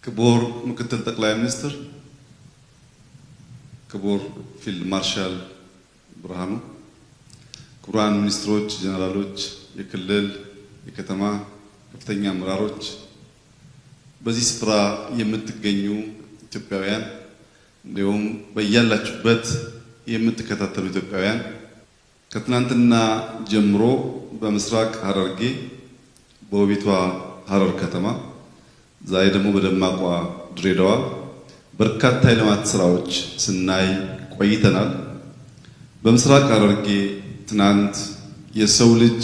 ክቡር ምክትል ጠቅላይ ሚኒስትር፣ ክቡር ፊልድ ማርሻል ብርሃኑ፣ ክቡራን ሚኒስትሮች፣ ጀነራሎች፣ የክልል የከተማ ከፍተኛ አመራሮች፣ በዚህ ስፍራ የምትገኙ ኢትዮጵያውያን፣ እንዲሁም በያላችሁበት የምትከታተሉ ኢትዮጵያውያን፣ ከትናንትና ጀምሮ በምስራቅ ሐረርጌ በውቢቷ ሐረር ከተማ፣ ዛሬ ደግሞ በደማቋ ድሬዳዋ በርካታ የልማት ስራዎች ስናይ ቆይተናል። በምስራቅ ሐረርጌ ትናንት የሰው ልጅ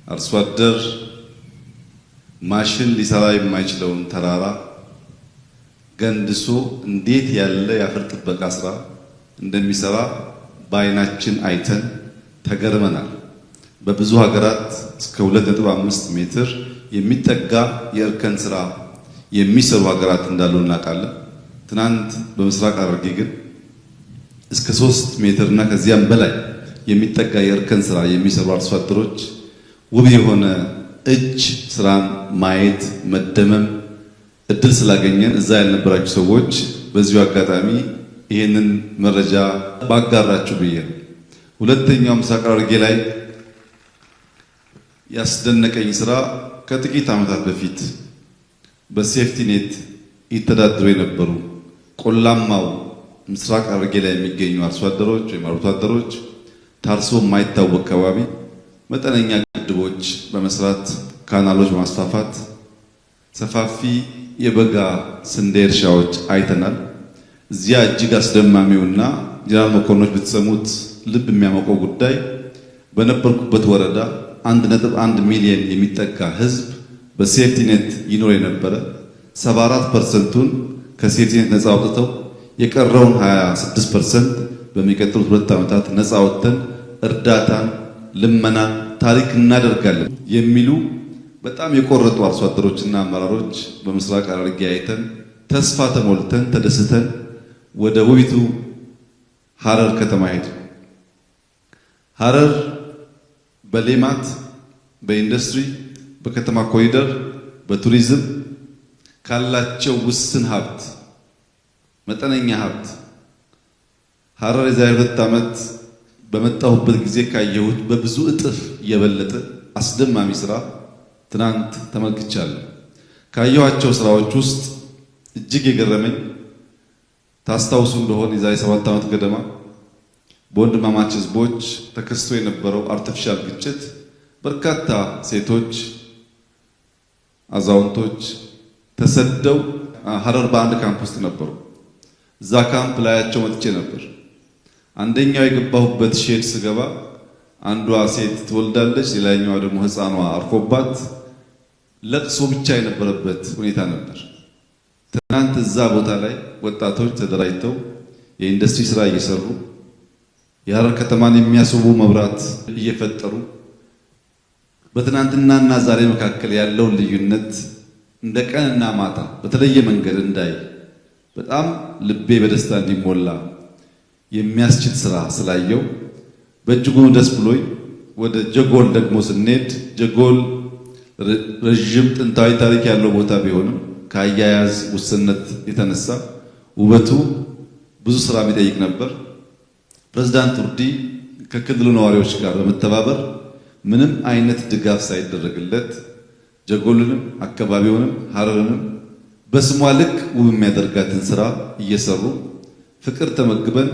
አርሶ አደር ማሽን ሊሰራ የማይችለውን ተራራ ገንድሶ እንዴት ያለ የአፈር ጥበቃ ስራ እንደሚሰራ በአይናችን አይተን ተገርመናል። በብዙ ሀገራት እስከ 2.5 ሜትር የሚጠጋ የእርከን ስራ የሚሰሩ ሀገራት እንዳሉ እናውቃለን። ትናንት በምስራቅ ሐረርጌ ግን እስከ 3 ሜትር እና ከዚያም በላይ የሚጠጋ የእርከን ስራ የሚሰሩ አርሶ አደሮች ውብ የሆነ እጅ ስራን ማየት መደመም እድል ስላገኘን እዛ ያልነበራችሁ ሰዎች በዚሁ አጋጣሚ ይህንን መረጃ ባጋራችሁ ብዬ ነው። ሁለተኛው ምስራቅ ሐረርጌ ላይ ያስደነቀኝ ስራ ከጥቂት ዓመታት በፊት በ safety net ይተዳደሩ የነበሩ ቆላማው ምስራቅ ሐረርጌ ላይ የሚገኙ አርሶ አደሮች ወይም አርብቶ አደሮች ታርሶ የማይታወቅ ከባቢ መጠነኛ ግድቦች በመስራት ካናሎች በማስፋፋት ሰፋፊ የበጋ ስንዴ እርሻዎች አይተናል። እዚያ እጅግ አስደማሚውና ጀነራል መኮንኖች ብትሰሙት ልብ የሚያሞቀው ጉዳይ በነበርኩበት ወረዳ 1.1 ሚሊዮን የሚጠጋ ሕዝብ በ safety net ይኖር የነበረ 74%ቱን ከ safety net ነፃ አውጥተው የቀረውን 26% በሚቀጥሉት 2 ዓመታት ነፃ አውጥተን እርዳታን፣ ልመናን ታሪክ እናደርጋለን የሚሉ በጣም የቆረጡ አርሶ አደሮችና አመራሮች በምስራቅ ሐረርጌ አይተን ተስፋ ተሞልተን ተደስተን ወደ ውቢቱ ሐረር ከተማ ሄድን። ሐረር በሌማት፣ በኢንዱስትሪ፣ በከተማ ኮሪደር፣ በቱሪዝም ካላቸው ውስን ሀብት፣ መጠነኛ ሀብት፣ ሐረር የዛሬ 2 ዓመት በመጣሁበት ጊዜ ካየሁት በብዙ እጥፍ የበለጠ አስደማሚ ስራ ትናንት ተመልክቻለሁ። ካየኋቸው ስራዎች ውስጥ እጅግ የገረመኝ ታስታውሱ እንደሆን የዛሬ 7 ዓመት ገደማ በወንድማማች ህዝቦች ተከስቶ የነበረው artificial ግጭት በርካታ ሴቶች፣ አዛውንቶች ተሰደው ሀረር በአንድ ካምፕ ውስጥ ነበሩ። እዛ ካምፕ ላያቸው መጥቼ ነበር። አንደኛው የገባሁበት shed ስገባ አንዷ ሴት ትወልዳለች፣ ሌላኛዋ ደግሞ ህፃኗ አርፎባት ለቅሶ ብቻ የነበረበት ሁኔታ ነበር። ትናንት እዛ ቦታ ላይ ወጣቶች ተደራጅተው የኢንዱስትሪ ስራ እየሰሩ፣ የሀረር ከተማን የሚያስውቡ መብራት እየፈጠሩ፣ በትናንትናና ዛሬ መካከል ያለውን ልዩነት እንደ ቀንና ማታ በተለየ መንገድ እንዳይ፣ በጣም ልቤ በደስታ እንዲሞላ የሚያስችል ስራ ስላየው በእጅጉ ደስ ብሎኝ ወደ ጀጎል ደግሞ ስንሄድ፣ ጀጎል ረዥም ጥንታዊ ታሪክ ያለው ቦታ ቢሆንም ከአያያዝ ውስንነት የተነሳ ውበቱ ብዙ ስራ የሚጠይቅ ነበር። ፕሬዝዳንት ቱርዲ ከክልሉ ነዋሪዎች ጋር በመተባበር ምንም አይነት ድጋፍ ሳይደረግለት ጀጎልንም አካባቢውንም ሀረርንም በስሟ ልክ ውብ የሚያደርጋትን ስራ እየሰሩ፣ ፍቅር ተመግበን፣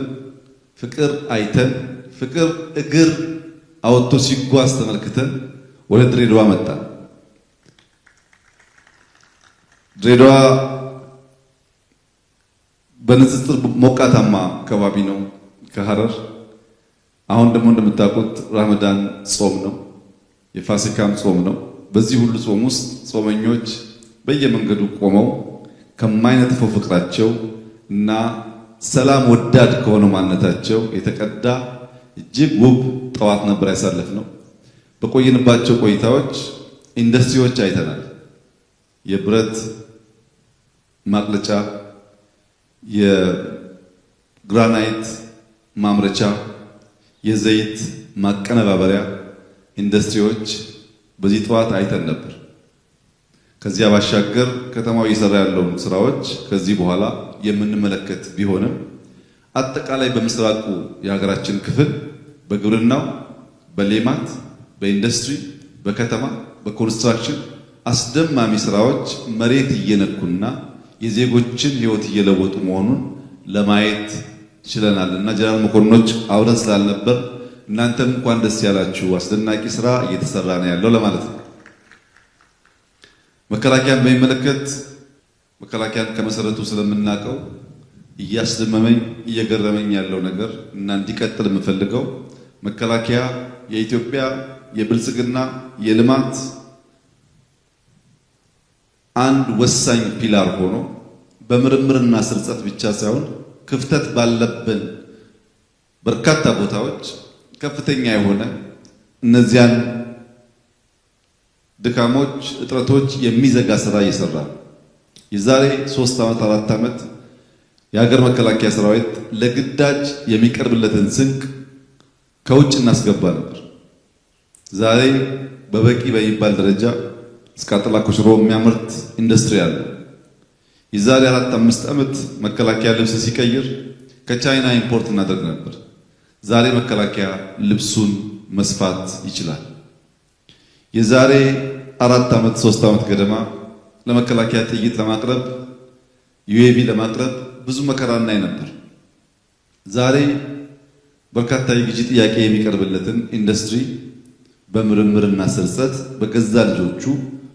ፍቅር አይተን፣ ፍቅር እግር አወጥቶ ሲጓዝ ተመልክተን ወደ ድሬዳዋ መጣን። ድሬዳዋ በንጽጽር ሞቃታማ አካባቢ ነው ከሀረር። አሁን ደግሞ እንደምታውቁት ራመዳን ጾም ነው፣ የፋሲካም ጾም ነው። በዚህ ሁሉ ጾም ውስጥ ጾመኞች በየመንገዱ ቆመው ከማይነጥፈው ፍቅራቸው እና ሰላም ወዳድ ከሆነው ማንነታቸው የተቀዳ እጅግ ውብ ጠዋት ነበር ያሳለፍነው። በቆየንባቸው ቆይታዎች ኢንዱስትሪዎች አይተናል። የብረት ማቅለጫ፣ የግራናይት ማምረቻ፣ የዘይት ማቀነባበሪያ ኢንዱስትሪዎች በዚህ ጠዋት አይተን ነበር። ከዚያ ባሻገር ከተማው እየሰራ ያለውን ስራዎች ከዚህ በኋላ የምንመለከት ቢሆንም አጠቃላይ በምስራቁ የሀገራችን ክፍል በግብርናው፣ በሌማት፣ በኢንዱስትሪ፣ በከተማ፣ በኮንስትራክሽን አስደማሚ ስራዎች መሬት እየነኩና የዜጎችን ሕይወት እየለወጡ መሆኑን ለማየት ችለናል እና ጀነራል መኮንኖች አብረን ስላልነበር እናንተም እንኳን ደስ ያላችሁ፣ አስደናቂ ስራ እየተሰራ ነው ያለው ለማለት ነው። መከላከያን በሚመለከት መከላከያን ከመሰረቱ ስለምናውቀው እያስደመመኝ እየገረመኝ ያለው ነገር እና እንዲቀጥል የምፈልገው መከላከያ የኢትዮጵያ የብልጽግና የልማት አንድ ወሳኝ pillar ሆኖ በምርምርና ስርጸት ብቻ ሳይሆን ክፍተት ባለብን በርካታ ቦታዎች ከፍተኛ የሆነ እነዚያን ድካሞች፣ እጥረቶች የሚዘጋ ስራ እየሰራ ነው። የዛሬ 3 ዓመት 4 ዓመት የሀገር መከላከያ ሰራዊት ለግዳጅ የሚቀርብለትን ስንቅ ከውጭ እናስገባ ነበር። ዛሬ በበቂ በሚባል ደረጃ እስቃጥላ ኮሽሮ የሚያመርት ኢንዱስትሪ አለ። የዛሬ 4 5 ዓመት መከላከያ ልብስ ሲቀይር ከቻይና import እናደርግ ነበር። ዛሬ መከላከያ ልብሱን መስፋት ይችላል። የዛሬ 4 ዓመት 3 ዓመት ገደማ ለመከላከያ ጥይት ለማቅረብ፣ UAV ለማቅረብ ብዙ መከራ እናይ ነበር። ዛሬ በርካታ የግዢ ጥያቄ የሚቀርብለትን ኢንዱስትሪ በምርምርና ስርጸት በገዛ ልጆቹ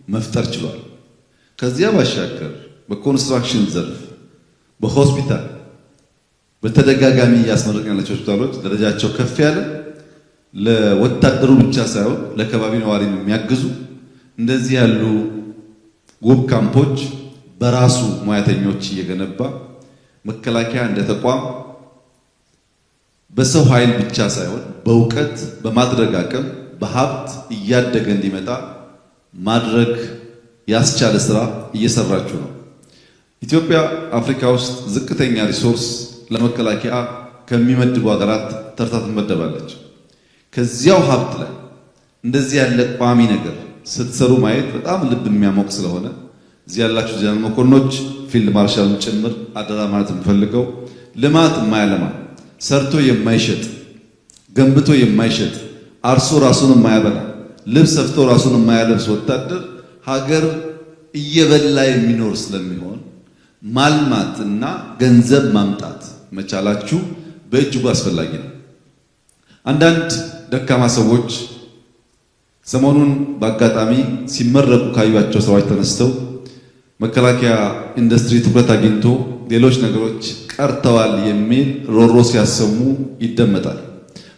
መፍጠር ችሏል። ከዚያ ባሻገር በኮንስትራክሽን ዘርፍ፣ በሆስፒታል በተደጋጋሚ እያስመረቅን ያላቸው ሆስፒታሎች ደረጃቸው ከፍ ያለ፣ ለወታደሩ ብቻ ሳይሆን ለከባቢ ነዋሪም የሚያግዙ እንደዚህ ያሉ ውብ ካምፖች በራሱ ሙያተኞች እየገነባ መከላከያ እንደ ተቋም በሰው ኃይል ብቻ ሳይሆን በእውቀት፣ በማድረግ አቅም፣ በሀብት እያደገ እንዲመጣ ማድረግ ያስቻለ ስራ እየሰራችሁ ነው። ኢትዮጵያ አፍሪካ ውስጥ ዝቅተኛ resource ለመከላከያ ከሚመድቡ ሀገራት ተርታ ትመደባለች። ከዚያው ሀብት ላይ እንደዚህ ያለ ቋሚ ነገር ስትሰሩ ማየት በጣም ልብ የሚያሞቅ ስለሆነ እዚህ ያላችሁ ጀነራል መኮንኖች፣ ፊልድ ማርሻልን ጭምር አደራ ማለት የምፈልገው ልማት የማያለማ፣ ሰርቶ የማይሸጥ፣ ገንብቶ የማይሸጥ፣ አርሶ ራሱን የማያበላ፣ ልብስ ሰፍቶ ራሱን የማያለብስ ወታደር ሀገር እየበላ የሚኖር ስለሚሆን ማልማት እና ገንዘብ ማምጣት መቻላችሁ በእጅጉ አስፈላጊ ነው። አንዳንድ ደካማ ሰዎች ሰሞኑን በአጋጣሚ ሲመረቁ ካዩቸው ስራዎች ተነስተው መከላከያ ኢንዱስትሪ ትኩረት አግኝቶ ሌሎች ነገሮች ቀርተዋል የሚል ሮሮ ሲያሰሙ ይደመጣል።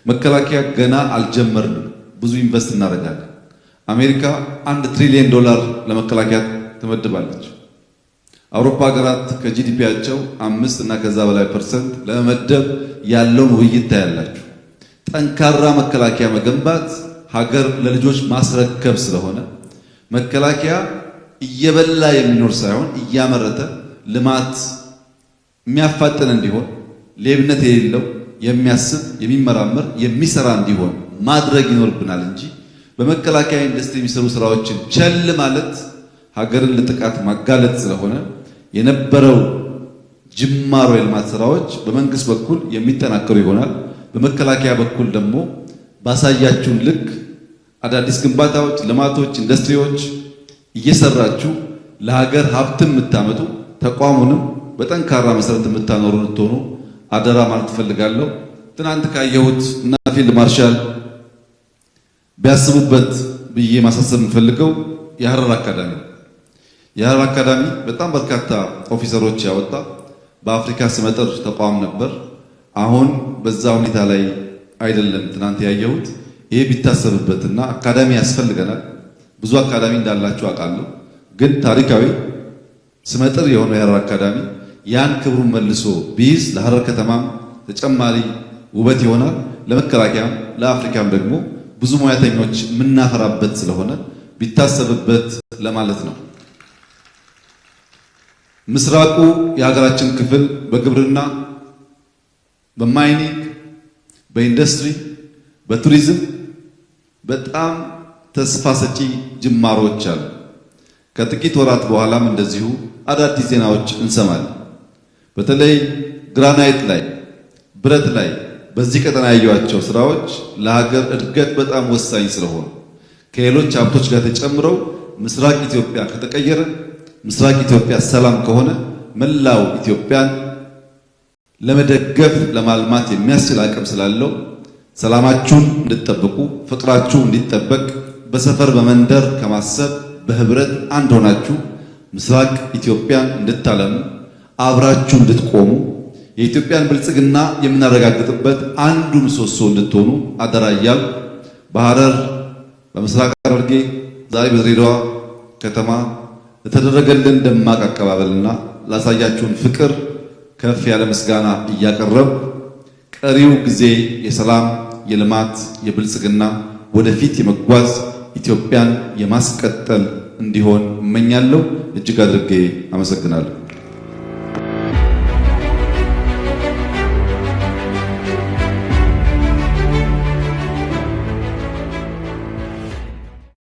መከላከያ ገና አልጀመርንም፣ ብዙ invest እናደርጋለን። አሜሪካ 1 ትሪሊየን ዶላር ለመከላከያ ትመድባለች። አውሮፓ ሀገራት ከ GDP ያቸው 5 እና ከዛ በላይ percent ለመመደብ ያለውን ውይይት ታያላችሁ። ጠንካራ መከላከያ መገንባት ሀገር ለልጆች ማስረከብ ስለሆነ መከላከያ እየበላ የሚኖር ሳይሆን እያመረተ ልማት የሚያፋጥን እንዲሆን፣ ሌብነት የሌለው፣ የሚያስብ፣ የሚመራመር፣ የሚሰራ እንዲሆን ማድረግ ይኖርብናል እንጂ በመከላከያ ኢንዱስትሪ የሚሰሩ ስራዎችን ቸል ማለት ሀገርን ለጥቃት ማጋለጥ ስለሆነ የነበረው ጅማሮ የልማት ስራዎች በመንግስት በኩል የሚጠናከሩ ይሆናል። በመከላከያ በኩል ደግሞ ባሳያችሁን ልክ አዳዲስ ግንባታዎች፣ ልማቶች፣ ኢንዱስትሪዎች እየሰራችሁ ለሀገር ሀብትን የምታመጡ፣ ተቋሙንም በጠንካራ መሰረት የምታኖሩ እንድትሆኑ አደራ ማለት እፈልጋለሁ። ትናንት ካየሁት እና ፊልድ ማርሻል ቢያስቡበት ብዬ ማሳሰብ የምፈልገው የሀረር አካዳሚ፣ የሀረር አካዳሚ በጣም በርካታ officer ኦች ያወጣ በአፍሪካ ስመጥር ተቋም ነበር። አሁን በዛ ሁኔታ ላይ አይደለም ትናንት ያየሁት። ይሄ ቢታሰብበትና አካዳሚ ያስፈልገናል። ብዙ አካዳሚ እንዳላችሁ አውቃለሁ። ግን ታሪካዊ ስመጥር የሆነው የሀረር አካዳሚ ያን ክብሩን መልሶ ቢይዝ ለሀረር ከተማም ተጨማሪ ውበት ይሆናል። ለመከላከያም ለአፍሪካም ደግሞ ብዙ ሙያተኞች የምናፈራበት ስለሆነ ቢታሰብበት ለማለት ነው። ምስራቁ የሀገራችን ክፍል በግብርና፣ በ mining፣ በኢንዱስትሪ፣ በቱሪዝም በጣም ተስፋ ሰጪ ጅማሮች አሉ። ከጥቂት ወራት በኋላም እንደዚሁ አዳዲስ ዜናዎች እንሰማለን። በተለይ ግራናይት ላይ፣ ብረት ላይ በዚህ ቀጠና ያዩዋቸው ስራዎች ለሀገር እድገት በጣም ወሳኝ ስለሆኑ ከሌሎች ሀብቶች ጋር ተጨምረው ምስራቅ ኢትዮጵያ ከተቀየረ፣ ምስራቅ ኢትዮጵያ ሰላም ከሆነ መላው ኢትዮጵያን ለመደገፍ ለማልማት የሚያስችል አቅም ስላለው ሰላማችሁን እንድትጠብቁ፣ ፍቅራችሁ እንዲጠበቅ፣ በሰፈር በመንደር ከማሰብ በህብረት አንድ ሆናችሁ ምስራቅ ኢትዮጵያን እንድታለሙ፣ አብራችሁ እንድትቆሙ፣ የኢትዮጵያን ብልጽግና የምናረጋግጥበት አንዱ ምሰሶ እንድትሆኑ አደራ እያልኩ በሐረር፣ በምስራቅ ሐረርጌ፣ ዛሬ በድሬዳዋ ከተማ ለተደረገልን ደማቅ አቀባበልና ላሳያችሁን ፍቅር ከፍ ያለ ምስጋና እያቀረብ ቀሪው ጊዜ የሰላም፣ የልማት፣ የብልጽግና፣ ወደፊት የመጓዝ፣ ኢትዮጵያን የማስቀጠል እንዲሆን እመኛለሁ። እጅግ አድርጌ አመሰግናለሁ።